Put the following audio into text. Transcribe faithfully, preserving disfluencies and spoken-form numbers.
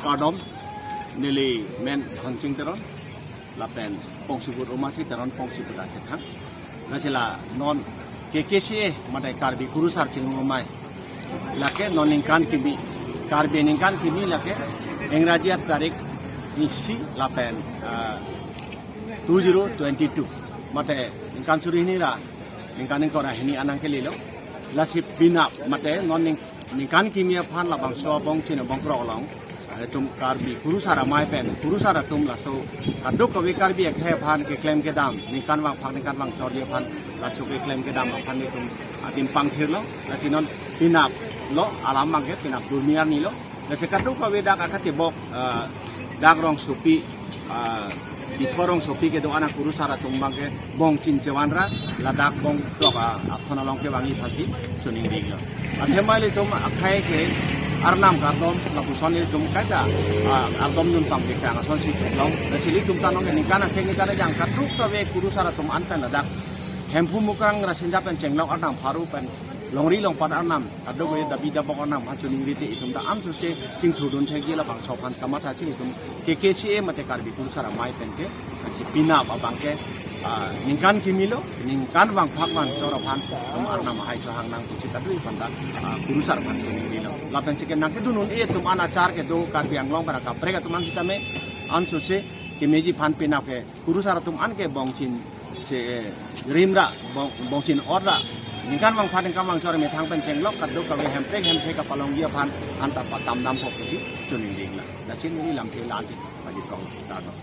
Kardom, neli men Dhonsing Teron, lapen pongsi put Umasi Teron pongsi put achethang. Lasi la non K K C A mate Karbi Kurusar Chingrum Amei. Lake non ningkan kimi, Karbi ningkan kimi lake Ingraji tarik isi lapen, ah, two zero twenty two. Mate ningkan suri hini ra ningkan ingkoi ra hini anang kelelo. Lasi penap mate non ning-, ningkan kimi aphan labangso abong chin abong krok along. Itum Karbi Kurusar Amei pen, Kurusar atum laso kadokave Karbi akhei aphan keklem kedam, ningkan vangphak ningkan vangchorji aphan laso keklem kedam aphan itum adim pangthirlo. Lasi non penap lo, alam abangke penap durni arni lo. Lasi kadokave dak akatibok, eh, dak rongsopi, eh, Diphu rongsopi kedo-an aKurusar atum abangke bong chin chevan ra ladak bong tok a, akhon along kevangji aphansi choningri lo. Athema ilitum akhei ke Arnam kardom lapuson ilitum kaita, ah, kardom dun pangpekang asonsi theklong. Lasi ilitum ta nonke ningkan asek ningkan ajang kadokave Kurusar atum an pen ladak Hemphu Mukrang Rasinja pen chenglok Arnam pharo pen longri longpat Arnam, kadokave dabi dabok Arnam aphan choningri te itum ta amsose chingthurdun thekji, labangso aphan kamatha si itum K K C A mate Karbi Kurusar Amei pen ke, lasi penap abangke, ah, ningkan kimi lo, ningkan vangphak vangchor aphan itum Arnam ahai chohang nang pusi kadokave aphan ta, ah, Kurusar aphan choningrilo. Lapensi ke nangkedun un-e atum an achar kedo Karbi Anglong pen akaprek atum an sitame amsose kemeji aphan penap ke Kurusar atum an ke bong chin che, eh, rim ra, bong, bong chin ot ra, ningkan vangphak ningkan vangchor methang pen chenglok kadokave hemprek hemthe kapalongji aphan anta patam dampo pusi choningri lo. Lasi neli lamthe la-ansi pajirong, kardom.